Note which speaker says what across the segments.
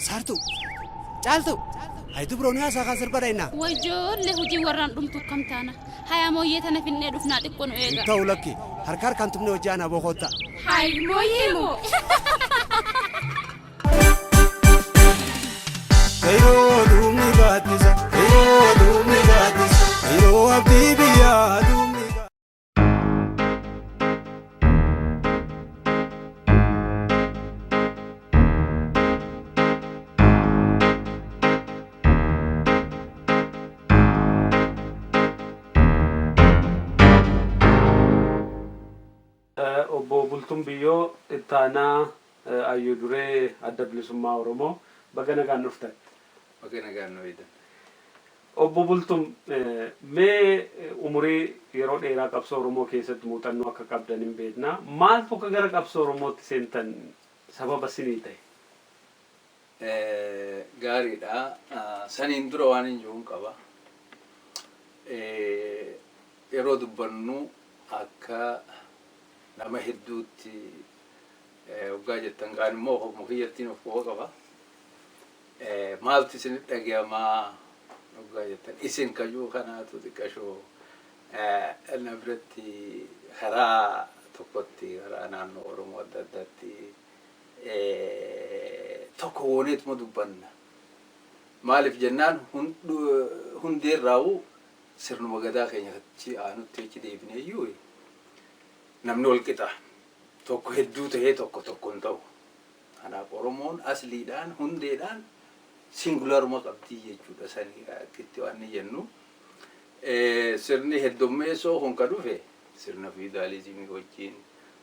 Speaker 1: Saartuu! Caaltuu! Hay dubroo ni haasaa kaan sirba dhayna.
Speaker 2: Wayyoollee hojii warraan dhumtu akkam taana. Haya mooyyee tana finnee dhufnaa xiqqo nu
Speaker 1: Hin
Speaker 2: eega.
Speaker 1: ta'u lakki. Harka harkaan tumnee hojii aanaa boo koottaa.
Speaker 2: Hay mooyyee moo.
Speaker 1: Kayroo duubni gaaddisa, kayroo duubni gaaddisa, kayroo abdii biyyaa duubni gaaddisa.
Speaker 3: Obbo Bultum Biyyoo Ittaanaa Hayyu Duree Adda Bilisummaa Oromoo baga nagaan dhuftan.
Speaker 4: Baga nagaan nu eegdan.
Speaker 3: Obbo Bultum, mee umurii yeroo dheeraa qabsoo Oromoo keessatti muuxannoo akka qabdan hin beekna. Maaltu akka gara qabsoo Oromootti seentan sababa sinii ta'e?
Speaker 4: Gaariidha. Saniin dura waanin jiruun qaba. Yeroo dubbannu akka nama hedduutti hoggaa jettan kaan immoo ofuma kiyyattiin of quba qaba. Maaltu isinitti dhagayama hoggaa jettan isin ka jiru kanaatu xiqqashoo na biratti karaa tokkotti karaa naannoo Oromoo adda addaatti tokko gooneetuma dubbanna. Maaliif jennaan hundeerraa'u sirnuma gadaa keenya achi aanutti achi deebineeyyuu namni wal qixa. Tokko hedduu tahee tokko tokko hin ta'u. Kanaaf Oromoon asliidhaan hundeedhaan singularuma qabdii jechuudha sani akkitti waan ni jennu. Sirni heddommeessoo kun ka dhufe sirna fiwudaalizimii wajjin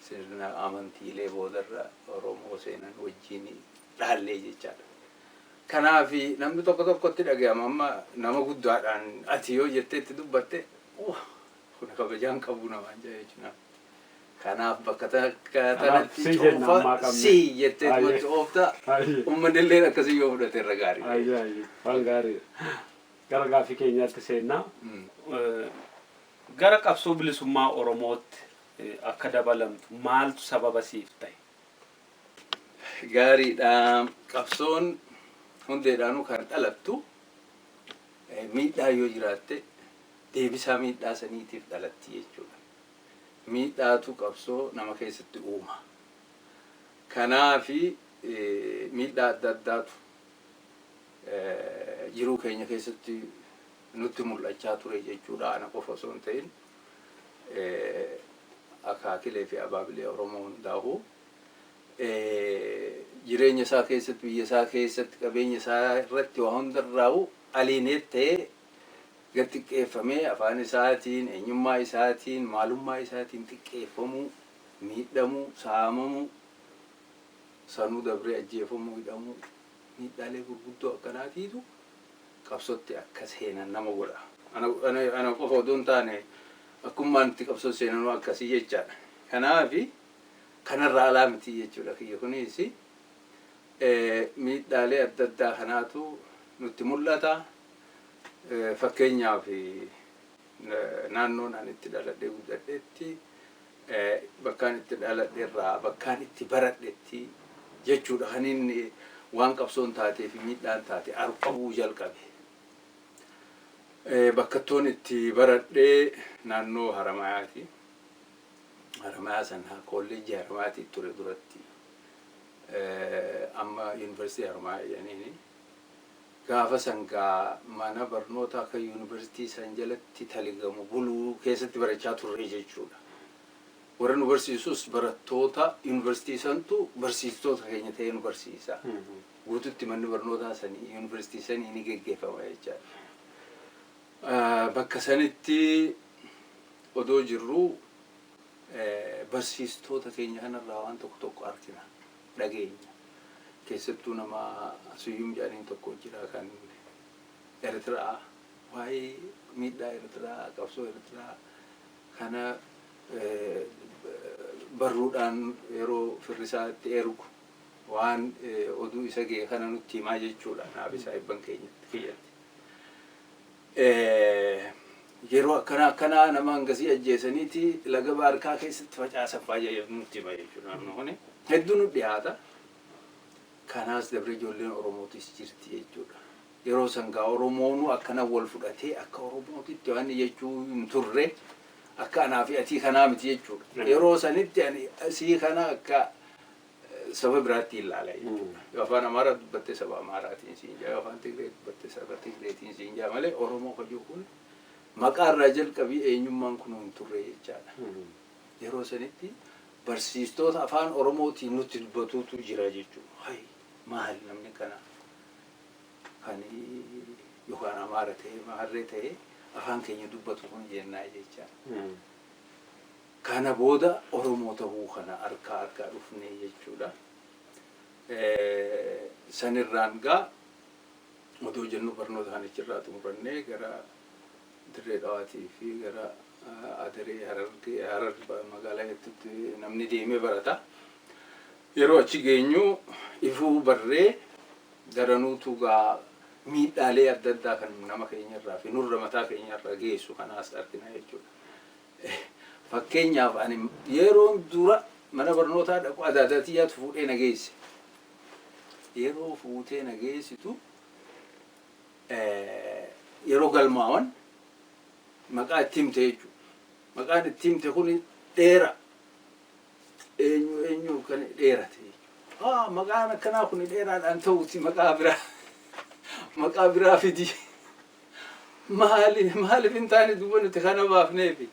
Speaker 4: sirna amantiilee boodarra Oromoo seenan wajjin dhaallee jechaadha. Kanaaf namni tokko tokkotti dhagayama amma nama guddaadhaan ati yoo jettee itti dubbatte kun kabajaan qabu namaan jedha jechuudha. Kanaaf bakka takka
Speaker 3: Kanaaf
Speaker 4: tanatti
Speaker 3: si jenna
Speaker 4: cuunfa
Speaker 3: ammaa qabne.
Speaker 4: si jettee
Speaker 3: Ayyee.
Speaker 4: tumatti oofta
Speaker 3: Ayyee.
Speaker 4: uummanni illee akkasii yoo fudhate irra gaariidha
Speaker 3: Ayyee
Speaker 4: jechuudha.
Speaker 3: ayyee waan gaariidha. Gara gaaffii keenyaatti seenna. Gara qabsoo bilisummaa Oromootti akka dabalamtu maaltu sababa siif ta'e?
Speaker 4: Gaariidha. Qabsoon hundeedhaanuu kan dhalattu miidhaa yoo jiraatte deebisaa miidhaa saniitiif dhalatti jechuudha. Miidhaatu qabsoo nama keessatti uuma. Kanaafi miidhaa adda addaatu jiruu keenya keessatti nutti mul'achaa ture jechuudha. Ana qofa osoo hin ta'in akaakilee fi abaabilee Oromoo hundaa'u jireenya isaa keessatti, biyya isaa keessatti, qabeenya isaa irratti waa hundarraa'u aliineet ta'ee gad xiqqeeffamee afaan isaatiin, eenyummaa isaatiin, maalummaa isaatiin xiqqeeffamuu, miidhamuu, saamamuu, sanuu dabree ajjeefamuu, hidhamuu, miidhaalee gurguddoo akkanaatiitu qabsootti akka seenan nama godha. Ana qofa odoo hin taane akkummaan itti qabsoo seenanuu akkasii jechaadha. Kanaafi kanarraa alaa miti jechuudha kiyya kunis miidhaalee adda addaa kanaatu nutti mul'ata. Fakkeenyaaf naannoon ani itti dhaladhee guddadhetti bakkaan itti dhaladhe irraa bakkaan itti baradhetti jechuudha kan inni waan qabsoon taatee fi miidhaan taate arguu jalqabe. Bakkattoon itti baradhee naannoo Haramayaati. Haramayaa sana kolleejjii Haramayaati ture duratti. Amma yuunivarsiitii Haramayaa jedhaniini. Gaafa san gaa mana barnootaa akka yuunivarsiitii san jalatti taligamu buluu keessatti barachaa turre jechuudha. Warra nu barsiisus barattoota yuunivarsiitii santu barsiistoota keenya ta'ee nu barsiisa. Guututti manni barnootaa sanii yuunivarsiitii sanii ni geggeeffama jechaadha. Bakka sanitti odoo jirru barsiistoota keenya kanarraa waan tokko tokko argina, dhageenya. Keessattuu nama Suyyum jedhaniin tokko jira kan Eritraa waa'ee miidhaa Eritraa, qabsoo Eritraa kana barruudhaan yeroo firrisaa itti ergu waan oduu isa ga'e kana nutti himaa jechuudha naaf isaa ibban keenyatti kiyyatti. Yeroo akkanaa akkanaa nama hangasii ajjeesaniiti laga baarkaa keessatti facaasan fa'aa jedhee nutti hima jechuudha namni kuni. Hedduu nu dhiyaata. Kanaas dabree ijoolleen Oromootis jirti jechuudha. Yeroo san gaa Oromoonu akkana wal fudhatee akka Oromootitti waan jechuu hin turre, akka anaa fi atii kanaa miti jechuudha. Yeroo sanitti ani asii kana akka saba biraatti ilaala jechuudha. Yoo afaan Amaaraa dubbatte saba Amaaraatiin siin jaa, yoo afaan Tigree dubbatte saba Tigreetiin siin jaa malee Oromoo kajuu kun maqaa irraa jalqabii eenyummaan kun hin turre jechaadha. Yeroo sanitti barsiistoota afaan Oromootiin nutti dubbatuutu jira jechuudha. Hay, maal namni kana kan yookaan Amaara ta'e Maarree ta'e afaan keenya dubbatu kun jennaa jechaadha. Kana booda Oromoo ta'uu kana harkaa harkaa dhufnee jechuudha. Sanirraan gaa odoo jennu barnoota kana achirraa xumurannee gara Dirree Dhawaatii fi gara Adaree Harargee Harar magaalaa jettutti namni deemee barata. Yeroo achi geenyu ifuu barree daranuutu gaa miidhaalee adda addaa kan nama keenyarraa fi nurra mataa keenyarra geessu kanaas argina jechuudha. Fakkeenyaaf, ani yeroon dura mana barnootaa dhaqu adaadaatiyyaatu fuudhee na geesse. Yeroo fuutee na geessitu, yeroo galmaawan maqaa itti himte jechuudha. Maqaan itti himte kun dheera. Eenyu eenyu kan dheerate jechuudha. Ah, maqaan akkanaa kun dheeraadhaan ta'uuti, maqaa biraa fidi. Maali, maaliif hin taane duuba nuti kana baafneefi?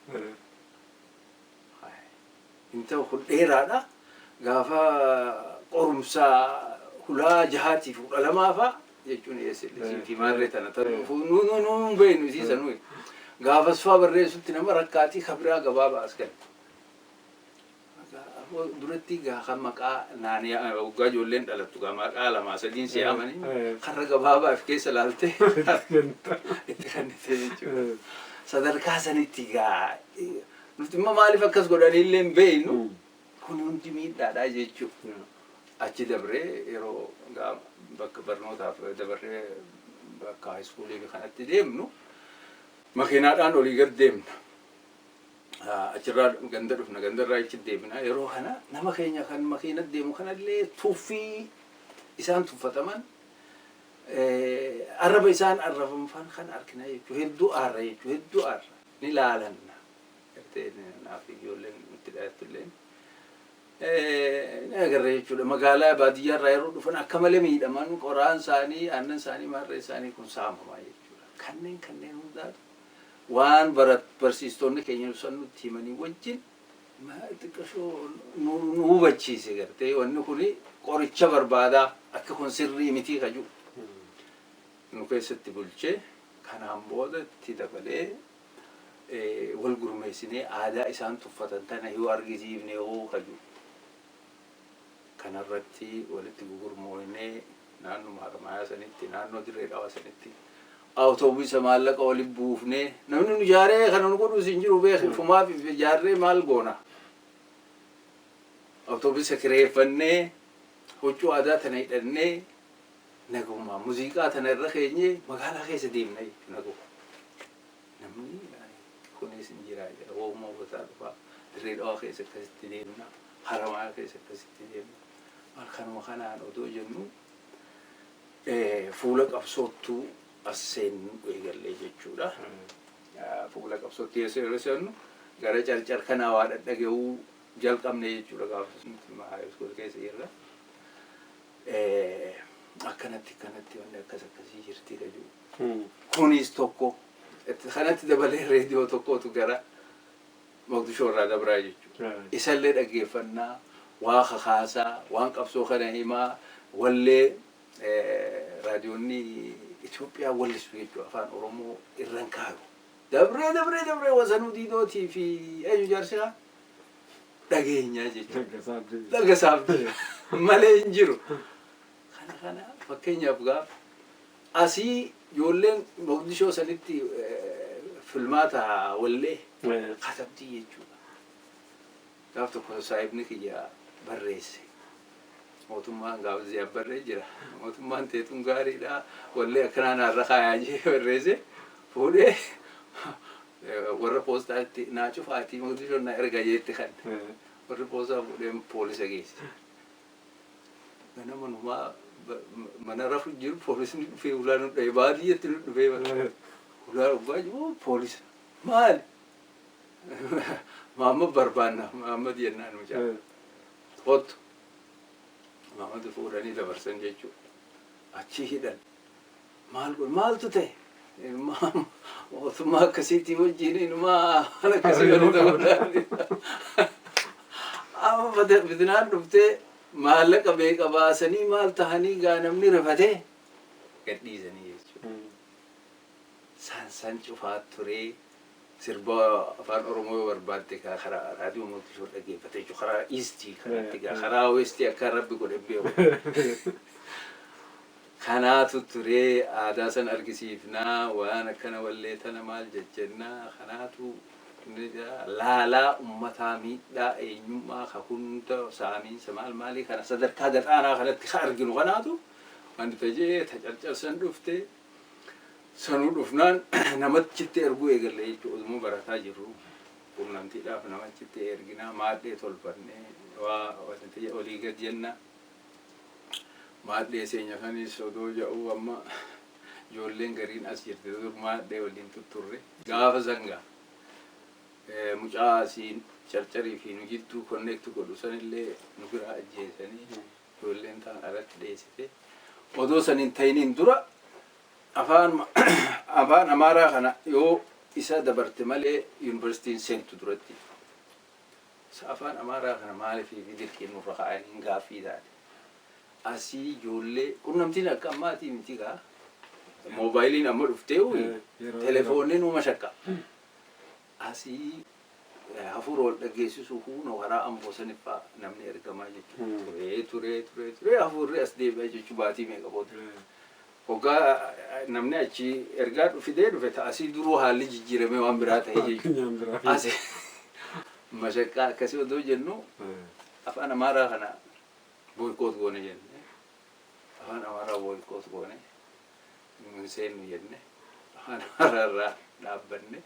Speaker 4: Hin ta'u, kun dheeraadha. Gaafa qorumsaa hulaa jahaatiif 12 fa'a jechuun eessillee fi maarree tana nu nu nu hin beeknu isiisa nuyi. Gaafas faa barreessutti nama rakkaatii kabiraa gabaabaa as galle. Duratti gaa kan maqaa naanii waggaa ijoolleen dhalattu gaa maqaa lamaa sadiin si yaamanii karra gabaabaa of keessa laaltee itti kennite jechuudha. Sadarkaa sanitti gaa nuti immoo maaliif akkas godhanii illee hin beeknu, kun hundi miidhaadha jechuudha. Achi dabree yeroo gaa bakka barnootaaf dabarree bakka high schoolii kanatti deemnu makiinaadhaan olii gad deemna. Achirraa ganda dhufna, gandarraa achi deemna. Yeroo kana nama keenya kan makiina deemu kanallee tuffii isaan tuffataman, arraba isaan arrabamfan kan argina jechuudha. Hedduu aarra jechuudha, hedduu aarra ni laalanna. Gartee naaf ijoolleen nutti dhiyaatullee ni agarra jechuudha. Magaalaa baadiyyaarraa yeroo dhufan akka malee miidhaman, qoraan isaanii, aannan isaanii, maarree isaanii kun saamamaa jechuudha. Kanneen hundaatu waan barsiistonni keenya san nutti himanii wajjin xiqqashoo nu hubachiise, gartee wanni kuni qoricha barbaadaa, akka kun sirrii mitii kaju nu keessatti bulchee. Kanaan booda itti dabalee wal gurmeessinee aadaa isaan tuffatan tana yoo argisiifne hoo kaju kanarratti walitti gugurmoonee naannoo Harmaayaa sanitti, naannoo Dirree Dhawaa sanitti awutoobisa maallaqa walitti buufnee, namni nu ijaaree kana nu godhuus hin jiru beek, ifumaaf ijaarree maal goona, awutoobisa kireeffannee, huccuu aadaa tana hidhannee, nagumaa muuziqaa tana irra keenyee magaalaa keessa deemna jechuudha. Naguma namni kunis hin jira jedha, wooma hubataa dhufaa. Dirree Dhawaa keessa akkasitti deemna, Haramayaa keessa akkasitti deemna. Maal kanuma kanaan odoo jennu fuula qabsoottuu as seennu eegallee jechuudha. Fuula qabsootti yeroo seennu gara Carcar kanaa waa dhadhaga'uu jalqabne jechuudha, gaafa high school keessa jirra. Akkanatti akkanatti wanni akkas akkasii jirti kajuu. Kunis tokko kanatti dabalee reediyoo tokkotu gara Moqdishoo irraa dabraa jechuudha. Isallee dhaggeeffannaa, waa kakaasaa, waan qabsoo kana himaa, wallee raadiyoonni Itoophiyaa wallisu jechuudha, afaan Oromoo irran kaayu. Dabree dabree dabree Wasanuu Diidootii fi eenyu jaarsiraa dhageenyaa jechuudha. Dhagasaaf malee hin jiru. Kana kana fakkeenyaaf gaaf asii ijoolleen Moqdishoo sanitti filmaata wallee katabdii jechuudha. Gaaf tokko saahibni kiyya barreesse. Mootummaan gaafa Ziyaad barree jira. Mootummaan teetuun gaariidha. Wallee akkanaa naarra kaayaa jee barreesse. Fuudhee warra poostaatti naa cufaatii Moqdishoon naa erga jeetti kan. Warri poostaa fuudhee poolisa geesse. Ganama numaa mana rafu jiru poolisni dhufee ulaa nu dha'e, baadiyyaatti nu dhufee ulaa dhugaa jiru poolisa. Maali? Maamma barbaanna, Mahammad jennaan mucaa. Kottu. Mahammad fuudhanii dabarsan jechuudha. Achi hidhan. Maal godhe, maaltu ta'e? Mootummaa akkasiitii wajjin inumaa waan akkasii godhe ta'uu. Amma bitinaan dhuftee maallaqa beeka baasanii maal tahanii gaa namni rifatee gadhiisanii jechuudha. San cufaa turee sirba afaan Oromoo yoo barbaadde karaa raadiyoo Moqdishoo dhaggeeffate jechuudha. Karaa eastii kanatti gaa karaa westii akka rabbi godhe beeku. Kanaatu turee aadaa san argisiifnaa, waan akkana wallee tana maal jejjennaa, kanaatu laalaa ummataa miidhaa eenyummaa ka hunda saamiinsa maal maalii kana sadarkaa gad-aanaa kanatti ka arginu kanaatu wanta jee tacarcarsan dhufte. Sanuu dhufnaan namachitti erguu eegalle jechuudha. Oduma barataa jirru quunnamtiidhaaf namachitti erginaa, maadhee tolfannee waa wanta olii gad jenna. Maadhee seenya kanis odoo ja'uu amma ijoolleen gariin as jirti, dur maadhee waliin tutturre. Gaafa sangaa mucaa asiin Carcarii fi nu jidduu connect godhu sanillee nu biraa ajjeesanii, ijoolleen ta'an alatti dheessite. Odoo san hin ta'iniin dura afaan Amaaraa kana yoo isa dabarte malee yuunivarsiitiin seentu duratti. Afaan Amaaraa kana maaliif fi dirqiin nurra kaa'anii gaaffii taate. Asii ijoollee qunnamtiin akka ammaatii miti gaa. Moobaayiliin amma dhuftee telefoonni numa shakka. Asii hafuura wal dhageessisuu huunoo karaa Amboo saniffaa namni ergamaa jechuudha. Turee turee turee turee hafuurri as deebi'a jechuu baatii meeqa booda. Hoggaa namni achi ergaa fidee dhufe ta'asii duruu haalli jijjiiramee waan biraa ta'e jechuudha. Asii mashaqqaa akkasii odoo jennu afaan Amaaraa kana boycott goone jenne. Afaan Amaaraa boycott goone, hin seennu jenne, afaan Amaaraa irraa dhaabbanne.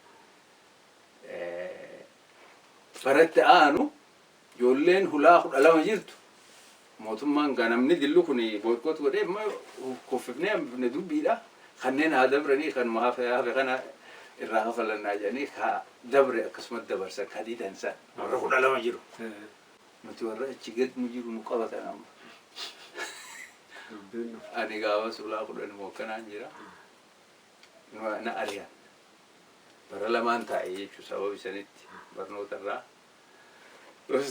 Speaker 4: Baratti aanu ijoolleen hulaa 12 jirtu mootummaan gaa namni dillu kun boycott godhee amma kuffifnee hambifne dubbiidha. Kanneen haa dabranii, kanuma hafe hafe kana irraa kafalannaa jedhanii ka dabre akkasumas dabarsan, ka didan san warra 12 jiru. Nuti warra achi gad nu jiru nu qabatan amma. Ani gaafa sulaa 10 moo akkanaan jira. Na ari'an. Bara lamaan taa'e jechuun sababa isanitti barnoota irraa.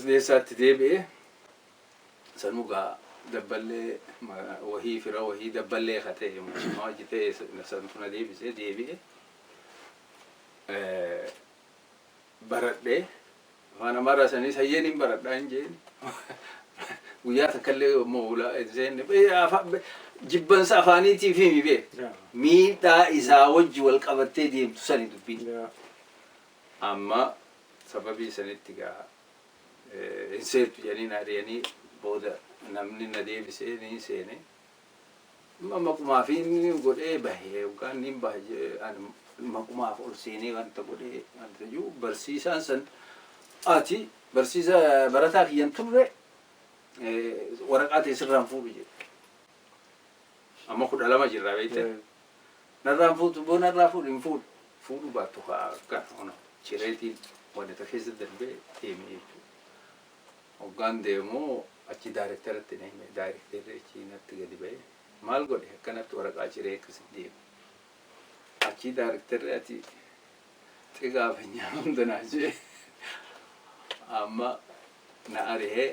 Speaker 4: Deessaatti deebi'ee sanuu gaa dabballee wahii fira wahii dabballee ka ta'e mootummaa hojii ta'e santu na deebisee deebi'e. Baradhee afaan Amaaraa sanis hayyeen hin baradhaa hin jeen. Guyyaa takkallee immoo ulaa hin seenne. Jibbansa afaaniitiif himi beek. Miidhaa isaa wajji wal qabattee deemtu sani dubbiin. Amma sababii sanitti gaa hin seentu jedhanii na ari'anii, booda namni na deebisee ni seene. Amma maqumaaf inni godhee bahe, yookaan niin baha ani maqumaaf ol seenee wanta godhee wanta jiru barsiisaan san ati barsiisa barataa kiyyan turre, waraqaa ta'e sirraan fuudhu jedhe. Amma 12 jirra beekte. Narraan fuutu boo, narraa fuudhu hin fuudhu. Fuudhu baattu haa akkana ono cireetiin wanta keessa darbee deeme jechuudha. Hoggaan deemu achi daarektaratti na hime, daarektarri achi natti gadi ba'e, maal godhe, akkanatti waraqaa ciree akkasitti deeme. Achi daarektarri ati xigaafenyaa hunda naa jee amma na arihee,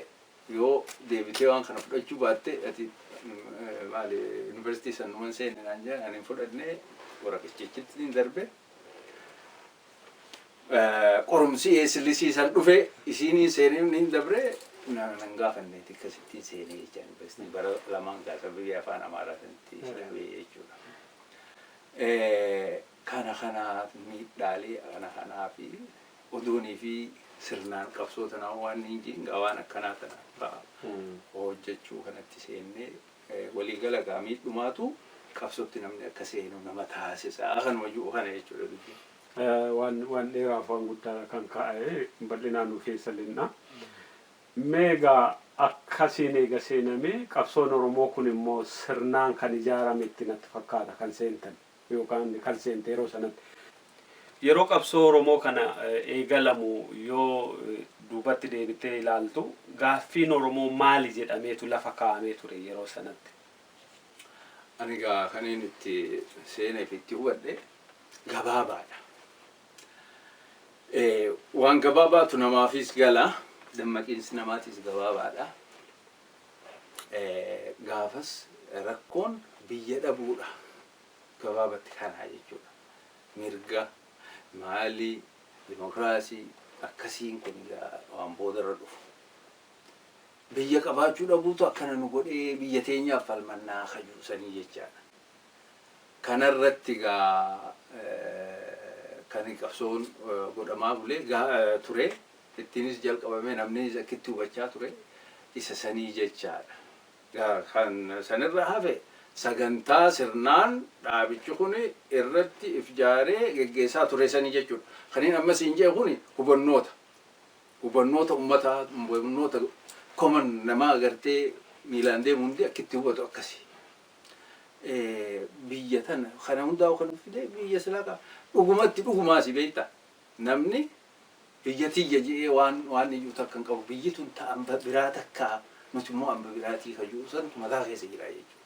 Speaker 4: yoo deebitee waan kana fudhachuu baatte ati maali yuunivarsiitii san numan seenne naan jedhan. Ani hin fudhanne, waraqichichitti hin darbe. Qorumsi eessillisii san dhufe isiiniin seenee niin dabre, nan gaafanne akkasittiin seenee jechaa yuunivarsiitii bara lamaan gaa sababii afaan Amaaraa sanitti dhabee jechuudha. Kana kana miidhaalee kana kanaa fi odoonii fi sirnaan qabsoo tanaa waan hin jiin gaa waan akkanaa tana fa'a hojjechuu kanatti seennee waliigala gaa miidhumaatu qabsootti namni akka seenu nama taasisa kanuma jiru kana jechuudha dubbiin.
Speaker 3: Waan dheeraaf waan guddaadha kan kaa'e, bal'inaan nu keessa linnaa. Mee egaa Akkasiin eega seenamee, qabsoon Oromoo kun immoo sirnaan kan ijaarame itti natti fakkaata kan seentan yookaan kan seente yeroo sanatti. Yeroo qabsoo Oromoo kana eegalamu yoo duubatti deebitee ilaaltu, gaaffiin Oromoo maali jedhameetu lafa kaa'amee ture yeroo sanatti?
Speaker 4: Ani gaa kaniin itti seeneef itti hubadhe gabaabaadha. Waan gabaabaatu namaafis gala, dammaqiinsi namaatis gabaabaadha. Gaafas rakkoon biyya dhabuudha. Gabaabatti kanaa jechuudha. Mirga, maalii, dimokiraasii akkasiin kun waan boodarra dhufu. Biyya qabaachuu dhabuutu akkana nu godhee, biyya teenyaaf falmannaa kajuu sanii jechaadha. Kanarratti gaa kan qabsoon godhamaa bulee ture, ittiinis jalqabame, namni akkitti hubachaa ture isa sanii jechaadha. Kan sanirra hafe sagantaa sirnaan dhaabichi kun irratti if jaaree geggeessaa ture sanii jechuudha. Kaniin ammas hin jee kun hubannoota. Hubannoota uummataa, hubannoota common namaa agartee miilaan deemu hundi akkitti hubatu akkasi. Biyya tana kana hundaa'u kan fide biyya silaa qaba. Dhugumatti dhugumaasi beektaa, namni biyya tiyya jedhee waan iyyuu takka hin qabu. Biyyi tun ta amba biraa takkaa, nuti immoo amba biraatii kajuu santu mataa keessa jira jechuudha.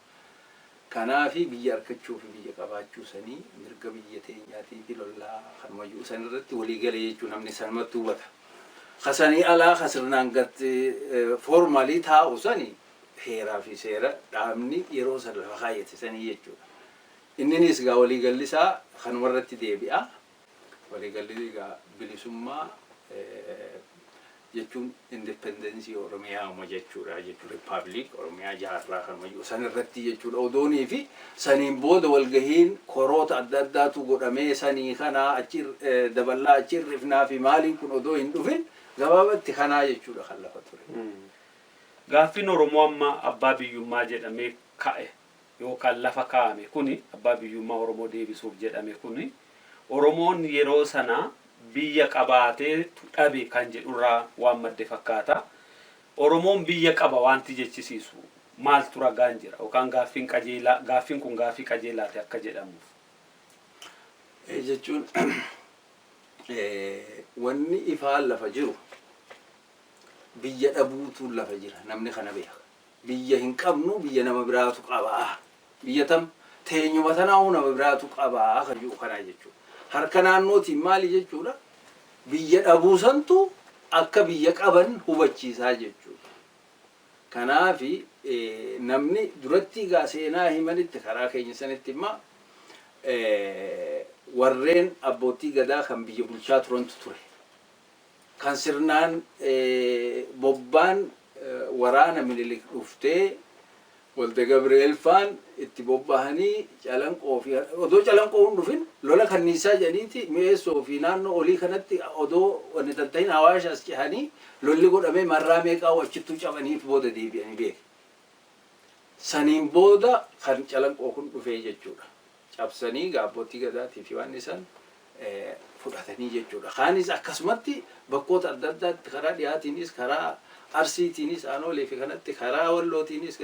Speaker 4: Kanaafi biyya argachuu fi biyya qabaachuu sanii, mirga biyya teenyaatii fi lollaa kanumayyuu san irratti walii galee jechuun namni sanumatti hubata. Kasanii alaa ka sirnaan gatti formally taa'u sani heeraa fi seera dhaabni yeroo san lafa kaayyate sanii jechuudha. Inninis gaa waliigalli isaa kanumarratti deebi'a. Waliigalli gaa bilisummaa jechuun independence Oromiyaa uma jechuudha, Republic Oromiyaa jaarraa kanumayyuu san irratti jechuudha. Odoonii fi saniin booda walgahiin koroota adda addaatu godhamee sanii kanaa achi daballaa achi hir'ifnaa fi maaliin kun odoo hin dhufin, gabaabatti kanaa jechuudha kan lafa ture.
Speaker 3: Gaaffiin Oromoo amma abbaa biyyummaa jedhamee ka'e yookaan lafa kaa'ame kuni, abbaa biyyummaa Oromoo deebisuuf jedhame kuni, Oromoon yeroo sana biyya qabaatee dhabe kan jedhurraa waan madde fakkaata. Oromoon biyya qaba wanti jechisiisu maaltu ragaan jira, yookaan gaaffiin qajeelaa, gaaffiin kun gaaffii qajeelaati akka jedhamuuf?
Speaker 4: Jechuun wanni ifaan lafa jiru biyya dhabuutu lafa jira, namni kana beeka. Biyya hin qabnu, biyya nama biraatu qabaa. Biyya tam teenyuma tanaa'uu nama biraatu qabaa kan jiru kanaa jechuudha. Harka naannootiin maali jechuudha? Biyya dhabuu santu akka biyya qaban hubachiisaa jechuudha. Kanaafi namni duratti egaa seenaa himanitti karaa keenya sanitti immoo warreen abbootii gadaa kan biyya bulchaa turantu ture. Kan sirnaan bobbaan waraana Minilik dhuftee Walda Gabri'eel faan itti bobbahanii Calanqoo fi odoo Calanqoo hin dhufin lola kanniisaa jedhaniiti Mi'eessoo fi naannoo olii kanatti odoo wanni tantahin Awaash as cehanii lolli godhamee marraa meeqaa achittuu cabaniif booda deebi'anii beeke. Saniin booda kan Calanqoo kun dhufee jechuudha. Cabsanii abbootii gadaatii fi waan isaan fudhatanii jechuudha. Kaanis akkasumatti bakkoota adda addaatti karaa dhiyaatiinis, karaa Arsiitiinis, Aanoolee fi kanatti, karaa Wallootiinis,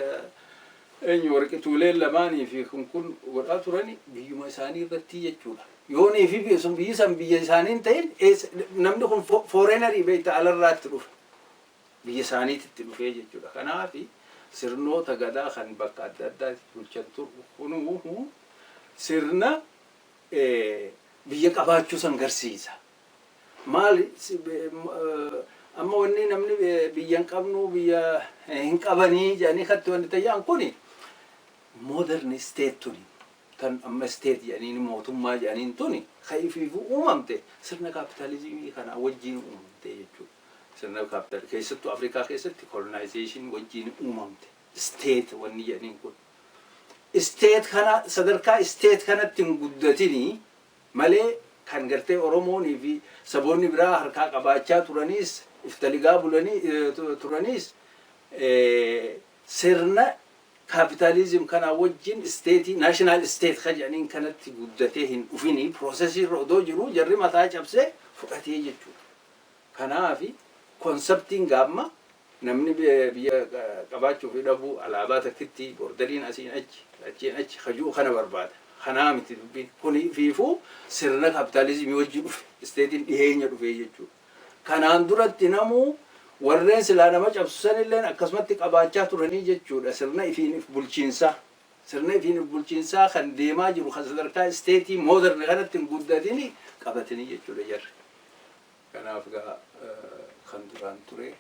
Speaker 4: eenyu, Warqituuleen lamaanii fi kun kun godhaa turani biyyuma isaanii irratti jechuudha. Yoonii fi sun biyyi san biyya isaanii hin ta'in, namni kun foreigner beekta, alarraatti dhufe. Biyya isaaniititti dhufee jechuudha. Kanaafi sirnoota gadaa kan bakka adda addaatti bulchan kunuu sirna biyya qabaachuu san garsiisa. Maali, amma wanni namni biyya hin qabnu, biyya hin qabanii jedhanii katti wanni tayyaan kuni modern state tuni, tan amma state jedhaniin, mootummaa jedhaniin tuni, kan ifiifuu uumamte sirna kaapitaalizimii kana wajjin uumamte jechuudha. Sirna kaapital keessattuu Afrikaa keessatti colonization wajjin uumamte state wanni jedhaniin kun. State kana sadarkaa state kanatti hin guddatinii malee kan gartee Oromoonii fi saboonni biraa harkaa qabaachaa turaniis, iftaligaa bulanii turaniis, sirna capitalism kana wajjin state, national state kan jedhaniin kanatti guddatee hin dhufinii, process irra odoo jiru jarri mataa cabsee fudhatee jechuudha. Kanaafi conceptiin gaamma Namni biyya qabaachuu fi dhabuu, alaabaa takkitti, borderiin asiin achi, achiin achi hajuu kana barbaada. Kanaa miti dubbiin. Kuni fiifuu sirna kapitaalizimii wajji dhufe. Stateiin dhiheenya dhufe jechuudha. Kanaan duratti namuu warreen silaa nama cabsu sanilleen akkasumatti qabaachaa turanii jechuudha. Sirna ifiin if bulchiinsaa. Sirna ifiin if bulchiinsaa kan deemaa jiru, kan sadarkaa state modern kanatti hin guddatini qabatanii jechuudha jarri. Kanaaf gaa kan duraan ture,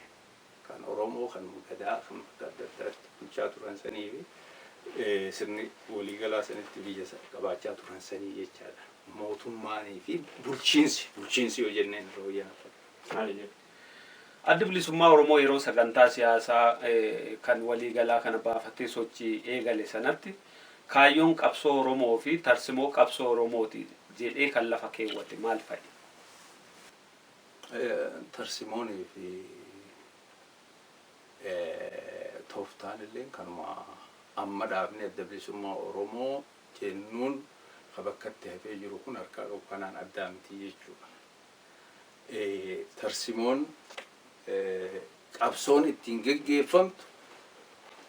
Speaker 4: kan Oromoo, kan Gadaa, kan bakka adda addaatti bulchaa turan sanii fi sirni waliigalaa sanitti biyya qabaachaa turan sanii jechaadha. Mootummaanii fi bulchiinsi yoo jenneen yeroo wayyaa.
Speaker 3: Addi Bilisummaa Oromoo yeroo sagantaa siyaasaa kan waliigalaa kana baafatee sochii eegale sanatti, kaayyoon qabsoo Oromoo fi tarsimoo qabsoo Oromooti jedhee kan lafa keewwate maal fa'i?
Speaker 4: Tarsimoonii fi tooftaan illee kanuma amma dhaabni Adda Bilisummaa Oromoo jennuun ka bakkatti hafee jiru kun harkaa qabu kanaan addaa miti jechuudha. Tarsimoon qabsoon ittiin geggeeffamtu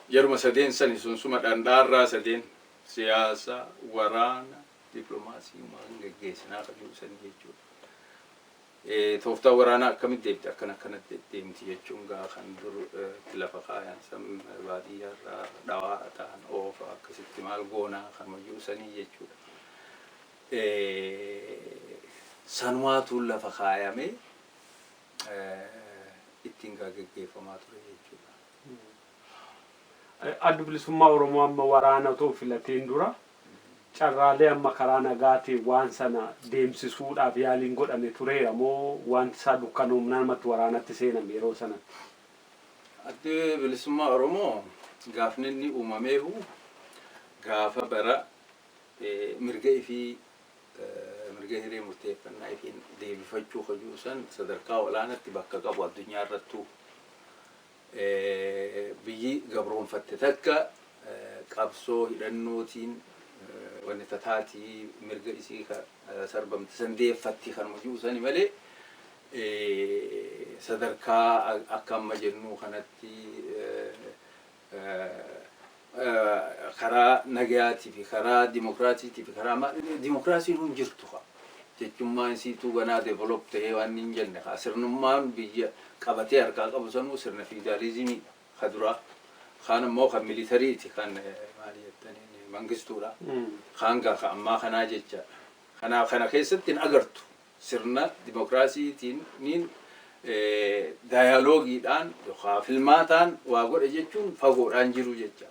Speaker 4: yeruma sadeen sani sunsuma dhandhaarraa sadeen, siyaasa, waraana, dippiloomaasii waan geggeessinaa kan jiru sani jechuudha. Tooftaa waraanaa akkamitti deemti, akkana akkanatti deemti jechuun gaa kan dur itti lafa kaayan san, baadiyyaarraa dhawaa ta'an oofa, akkasitti maal goonaa kan jiru sanii jechuudha. Sanumaatu lafa kaayamee ittiin gaa geggeeffamaa ture jechuudha.
Speaker 3: Addi Bilisummaa Oromoo amma waraana otoo filateen dura, carraalee amma karaa nagaatiin waan sana deemsisuudhaaf yaaliin godhame tureera moo wanti isaa dukkanoomnaan namatti waraanatti seename yeroo sanatti?
Speaker 4: Addi Bilisummaa Oromoo gaafni inni uumameehu gaafa bara mirga ifii, mirga hiree murteeffannaa ifiin deebifachuu hojii san sadarkaa olaanaatti bakka qabu addunyaa irrattuu. Biyyi gabroonfatte takka qabsoo hidhannootiin wanni tataatii mirga isii sarbamte san deeffatti kanuma jiru sani malee, sadarkaa akka amma jennu kanatti karaa nagayaatii fi karaa dimokiraasiitii fi karaa dimokiraasiin hun jirtu haa. Jechummaan isiituu ganaa develop ta'ee waan hin jenne haa, sirnummaan biyya qabatee harkaa qabu sanuu sirna fiidaalizimiidha ka duraa. Kaan immoo kan militaryti, kan maali jettaniin, mangistuudha. Kaan gaa ka ammaa kanaa jechaadha. Kanaaf kana keessatti hin agartu sirna dimokiraasiitiin niin dialogueiidhaan yookaan filmaataan waa godhe jechuun fagoodhaan jiru jecha.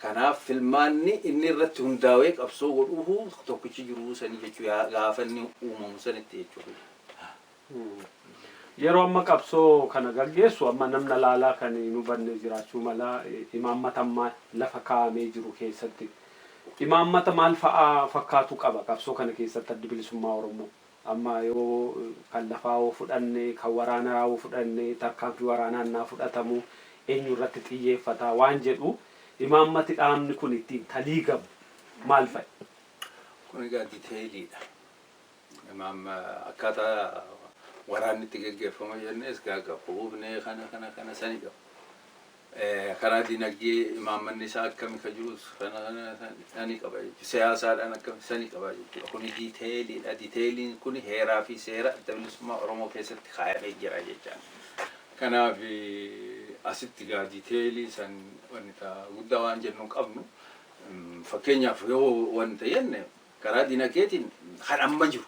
Speaker 4: Kanaaf filmaanni inni irratti hundaa'ee qabsoo godhuufu tokkichi jiruu sanii jechuu, gaafa inni uumamu sanitti jechuudha.
Speaker 3: Yeroo amma qabsoo kana gaggeessu, amma namna laalaa kan hin hubanne jiraachuu mala, imaammata amma lafa kaa'amee jiru keessatti imaammata maal fa'aa fakkaatu qaba qabsoo kana keessatti Addi Bilisummaa Oromoo? Amma yoo kan lafaa yoo fudhanne, kan waraanaa yoo fudhanne, tarkaanfii waraanaa innaa fudhatamu eenyu irratti xiyyeeffata waan jedhu, imaammati dhaabni kun ittiin taliigamu maal fa'i?
Speaker 4: Kun egaa detailiidha. Imaam akkaataa waraanni itti geggeeffamu jennees gaaga quufnee kana kana kana sani qaba. Karaa dinagdee imaammanni isaa akkami ka jirus kana kana sani qaba jechuudha. Siyaasaadhaan akkami sani qaba jechuudha. Kuni detailiidha. Detailiin kuni heeraa fi seera Adda Bilisummaa Oromoo keessatti kaayamee jira jechaadha. Kanaaf asitti gaa detailii san wanta guddaa waan jennu qabnu, fakkeenyaaf yoo wanta jenne, karaa dinagdeetiin kan amma jiru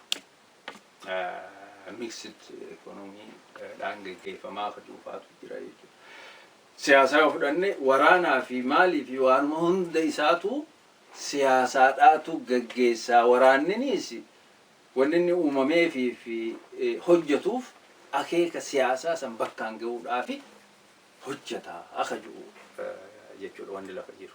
Speaker 4: mixed economy dhaan geggeeffamaa ka cuufaatu jira jechuudha. Siyaasaa yoo fudhanne, waraanaa fi maalii fi waanuma hunda isaatu siyaasaadhaatu geggeessaa. Waraanniniis wanni inni uumamee fi hojjetuuf akeeka siyaasaa san bakkaan gahuudhaafi hojjeta akka jiru jechuudha wanni lafa jiru.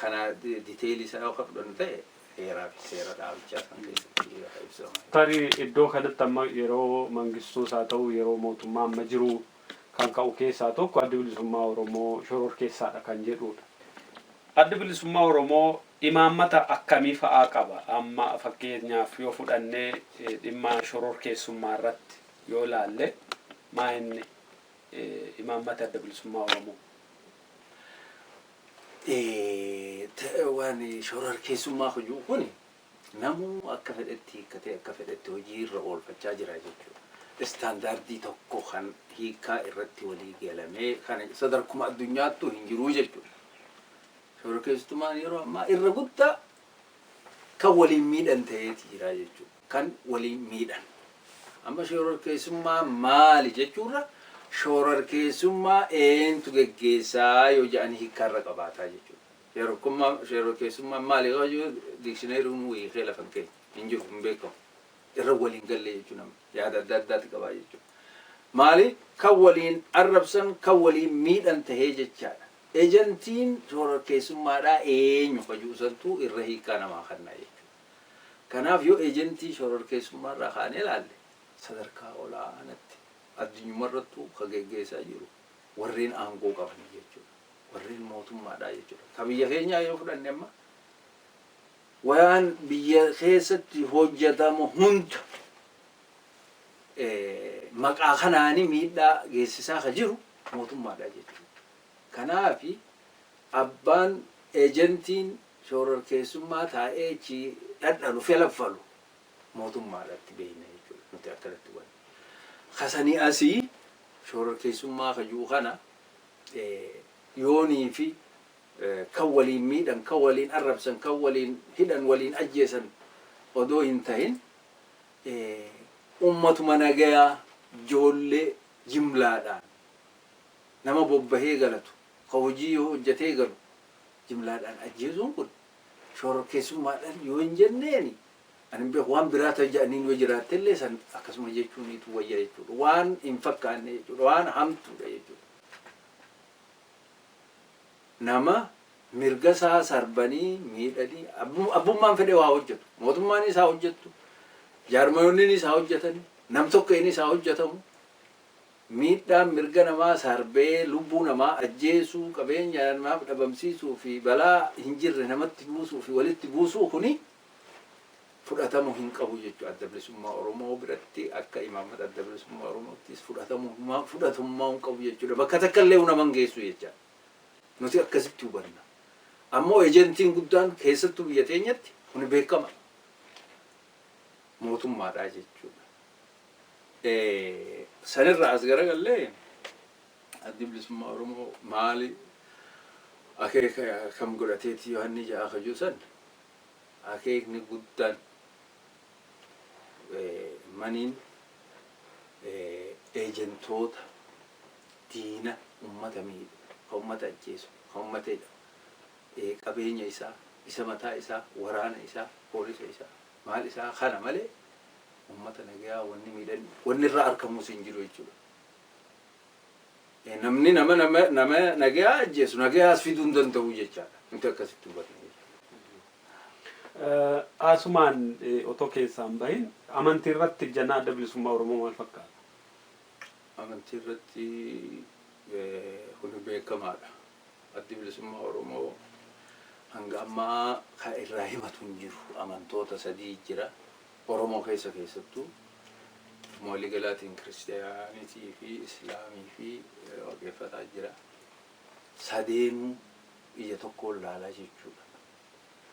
Speaker 4: Kana detailii isaa yoo fudhannu ta'e, heeraa fi seera dhaabichaa san keessatti ibsama.
Speaker 3: Tarii iddoo kanatti amma yeroo mangistuus haa ta'u, yeroo mootummaa amma jiru kan ka'u keessaa tokko Addi Bilisummaa Oromoo shororkeessaadha kan jedhudha. Addi Bilisummaa Oromoo imaammata akkamii fa'aa qaba? Amma fakkeenyaaf yoo fudhannee, dhimma shororkeessummaa irratti yoo ilaalle, maa inni Imaammata Adda Bilisummaa Oromoo?
Speaker 4: Waan shororkeessummaa hojii kun namuu akka fedhetti hiikkatee akka fedhetti hojii irra oolfachaa jira jechuudha. Istaandaardii tokko kan hiikaa irratti walii galamee kan sadarkuma addunyaattuu hin jiruu jechuudha. Shororkeessummaan yeroo ammaa irra guddaa kan waliin miidhan ta'eeti jira jechuudha. Kan waliin miidhan. Amma shororkeessummaa maali jechuurra, shororkeessummaa eentu geggeessaa yoo jedhanii hiikkaarra qabaataa jechuudha. Shororkeessummaa maali yoo jedhu dikshineeriin hiikee lafa hin keenya hin jiru, hin beekamu. Irra waliin galle jechuudha, namni yaada adda addaati qabaa jechuudha. Maali kan waliin arrabsan, kan waliin miidhan tahee jechaadha. Ejantiin shororkeessummaadhaa eenyu kajuusantuu irra hiikkaa namaa kennaa jechuudha. Kanaaf yoo ejentii shororkeessummaarraa kaanee ilaalle, sadarkaa olaanaatti addunyumarrattuu ka geggeessaa jiru warreen aangoo qaban jechuudha. Warreen mootummaadhaa jechuudha. Ka biyya keenyaa yoo fudhanne, amma waan biyya keessatti hojjetamu hunda maqaa kanaanii miidhaa geessisaa ka jiru mootummaadha jechuudha. Kanaafi abbaan ejentiin shororkeessummaa taa'ee achi dhadhalu felaffalu mootummaadhaatti beekna jechuudha. Nuti akkanatti hubanna. Kasanii asii shororkeessummaa kajuu kana yoonii fi kan waliin miidhan, kan waliin arrabsan, kan waliin hidhan, waliin ajjeesan odoo hin tahin, ummatuma nagayaa, ijoollee jimlaadhaan nama bobbahee galatu, ka hojii yoo hojjetee galu jimlaadhaan ajjeesuun kun shororkeessummaadhaan yoo hin jenneeni ani hin beeku. Waan biraa ta'e jedhaniin yoo jiraatte illee san akkasuma jechuuniitu wayya jechuudha. Waan hin fakkaanne jechuudha. Waan hamtuudha jechuudha. Nama mirga isaa sarbanii miidhanii, abbummaan fedhe waa hojjetu. Mootummaan isaa hojjettu. Jaarmayoonni isaa hojjetani. Nam tokko inni isaa hojjetamu. Miidhaan mirga namaa sarbee lubbuu namaa ajjeesuu, qabeenya namaaf dhabamsiisuu fi balaa hin jirre namatti buusuu fi walitti buusuu kuni fudhatamuu hin qabu jechuudha. Adda Bilisummaa Oromoo biratti akka imaammata Adda Bilisummaa Oromoottis fudhatamummaa hin qabu jechuudha. Bakka takka illee nama hin geessu jecha. Nuti akkasitti hubanna. Ammoo ejentiin guddaan keessattuu biyya teenyatti kuni beekama. Mootummaadha jechuudha. Sanirraa as garagallee Addi Bilisummaa Oromoo maali, akeeka kam godhateeti Yohanni ja'a kajuu san, akeekni guddaan maniin eejentoota diina ummata miidhu, ka ummata ajjeesu, ka ummata hidhu, qabeenya isaa, isa mataa isaa, waraana isaa, poolisa isaa, maal isaa kana malee ummata nagayaa wanni miidhan wanni irraa argamus hin jiru jechuudha. Namni nama nagayaa ajjeesu nagayaas fiduu hin danda'u jechaadha. Nuti akkasitti hubanna jechuudha.
Speaker 3: Asumaan otoo keessaan bahin, amantii irratti ejjannaa Adda Bilisummaa Oromoo maal fakkaata?
Speaker 4: Amantii irratti kun beekamaadha. Addi Bilisummaa Oromoo hanga ammaa kan irraa himatu hin jiru. Amantoota sadii jira. Oromoo keessa keessattuu waliigalaatiin kiristiyaanitii fi islaamii fi waaqeffataa jira. Sadeenuu ija tokkoon laalaa jechuudha.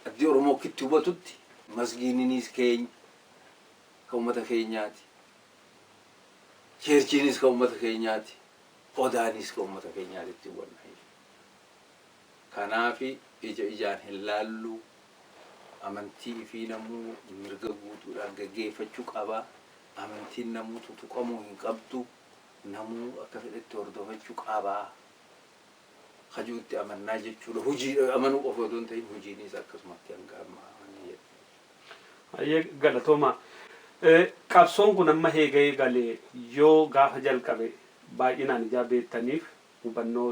Speaker 4: Addi Oromoo akkitti hubatutti masgiinninis keenya, kan uummata keenyaati. Cheerchiinis kan uummata keenyaati. Odaanis kan uummata keenyaatitti hubanna jechuudha. Kanaafi ija ijaan hin laallu, amantii fi namuu mirga guutuudhaan gaggeeffachuu qaba. Amantiin namuu tutuqamuu hin qabdu. Namuu akka fedhetti hordofachuu qaba. Kajuutti amannaa jechuudha. Hojii amanuu qofa otoo hin ta'in hojiinis akkasumatti hanga ammaa jedhu.
Speaker 3: Hayyee, galatooma. Qabsoon kun amma eega'ee galee yoo gaafa jalqabe baay'inaan ijaa beektaniif hubannoo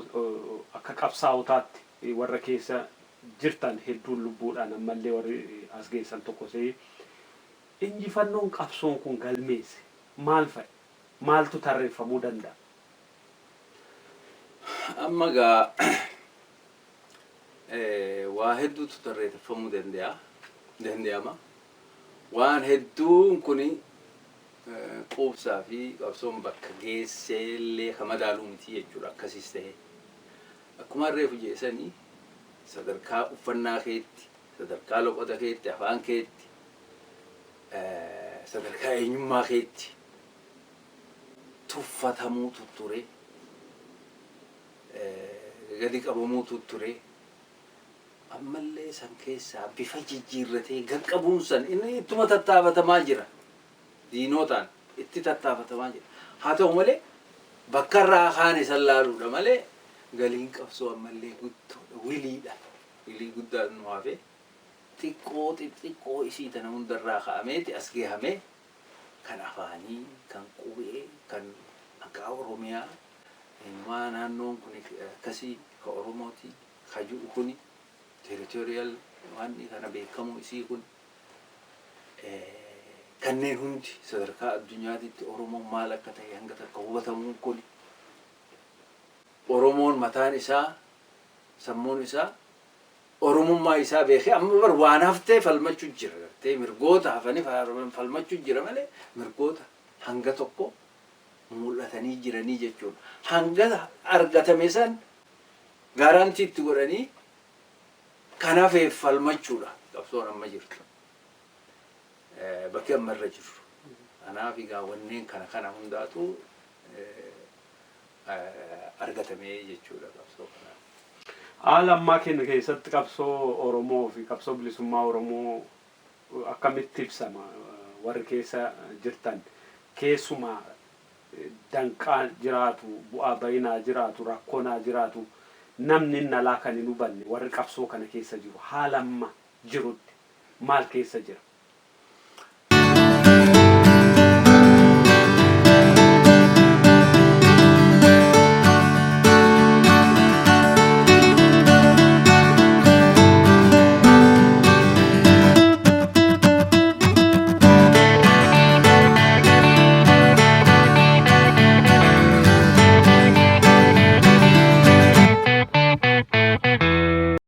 Speaker 3: akka qabsaa'otaatti warra keessa jirtan hedduun lubbuudhaan ammallee warri as geessan tokko se'ee, injifannoon qabsoon kun galmeesse maal fa'i? Maaltu tarreeffamuu danda'a?
Speaker 4: Amma gaa waa hedduutu tarreeffamuu danda'a. Danda'ama. Waan hedduun kuni Quubsaa fi qabsoon bakka geesseellee ka madaaluu miti jechuudha akkasiis ta'e. Akkuma reefu jeesanii sadarkaa uffannaa keetti, sadarkaa loqoda keetti, afaan keetti, sadarkaa eenyummaa keetti tuffatamuutu ture. Gadi qabamuutu ture. Ammallee san keessaa bifa jijjiirratee gaqqabuun san inni ittuma tattaafatamaa jira. Diinotaan itti tattaafatamaa jira. Haa ta'u malee bakka irraa kaane san laaluudha malee galiin qabsoo ammallee guddoodha. Wiliidha. Wilii guddaa nu hafe. Xiqqoo xixiqqoo isii tana hundarraa ka'ameeti as gahamee kan afaanii, kan qubee, kan maqaa Oromiyaa, eenyummaa naannoon kun akkasii ka Oromooti, ka jiru kuni territorial waan kana beekamu isii kun kanneen hundi sadarkaa addunyaatitti Oromoon maal akka ta'e hanga takka hubatamuun kun, Oromoon mataan isaa, sammuun isaa Oromummaa isaa beekee amma bar waan haftee falmachuu jira, gartee mirgoota hafanii falmachuu jira malee mirgoota hanga tokko mul'atanii jiranii jechuudha. Hanga argatame san guarantee itti godhanii kan hafeef falmachuudha qabsoon amma jirtu. Bakki amma irra jirru. Kanaaf egaa wanneen kana kana hundaatu argatamee jechuudha qabsoo kanaan.
Speaker 3: Haala ammaa keenya keessatti qabsoo Oromoo fi qabsoo bilisummaa Oromoo akkamitti ibsama warri keessa jirtan? Keessumaa danqaa jiraatu, bu'aa bayinaa jiraatu, rakkoonaa jiraatu, namni inni alaa kan hin hubanne warri qabsoo kana keessa jiru haala amma jirutti maal keessa jira?